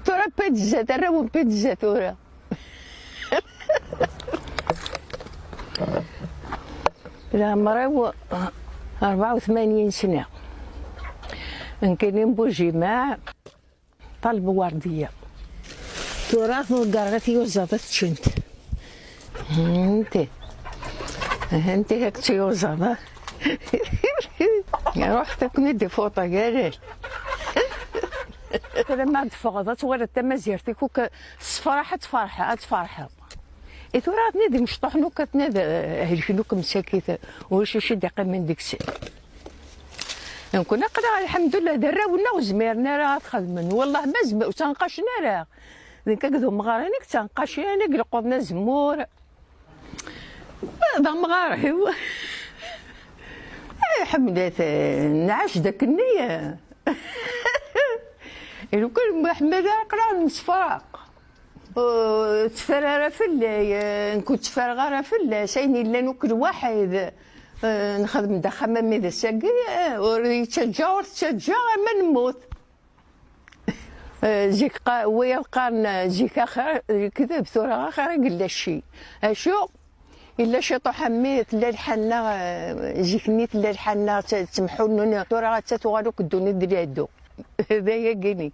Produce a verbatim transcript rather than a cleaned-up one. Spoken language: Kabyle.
Tura pizza, tarraw n pizza tura. Leɛmer-iw rebɛa u tmanyin sna. Nekkini n Bujimaɛ, ṭaleb wardiya. Tura tḍegger ɣer tyuzaḍ ad ččent. Henti. Henti hak tyuzaḍ, ha? Ruḥ takni d ifuṭa, galal. Tura ma d-teffɣeḍ, ad twaliḍ tamazirt-ik, uk-, tessefraḥ, ad tferḥ, ad tferḥeḍ. I tura atni d imecṭuḥen, uk atni d, helken uk msakit, ulac acu i d-iqqimen deg-sen. Nekkni aql-aɣ, lḥemdullah, d arraw-nneɣ ur zmiren ara ad xedmen. Wallah, ma zm-, ur ttenqacen ara. Nekk akked umɣar-inek ttenqacen, akken i ileqqeḍen azemmur. D amɣar-iw. Ay, ḥemmlet, nɛac d akken-nni. Lukan Muḥemmed ara aql-aɣ nemsefraq. Ur tteffer ara fell-i, eh, nekk ur tteffereɣ ara fell-as. Ayen yellan akk lwaḥid, eh, nxedem-d axxam am d ass-agi, eh, ur yettaǧǧa, ur tettaǧǧa, ama nemmut. Eh, zik qa-, wiyaḍ qqaren, eh, zik axir lekdeb, tura axir i yella cci. Acu? Yella ciṭuḥ a mmi, tella lḥanna, eh, zik-nni tella lḥanna, tt-, ttemḥunnun, tura atta tuɣal akk ddunit d lehdu. D ayagi-ni.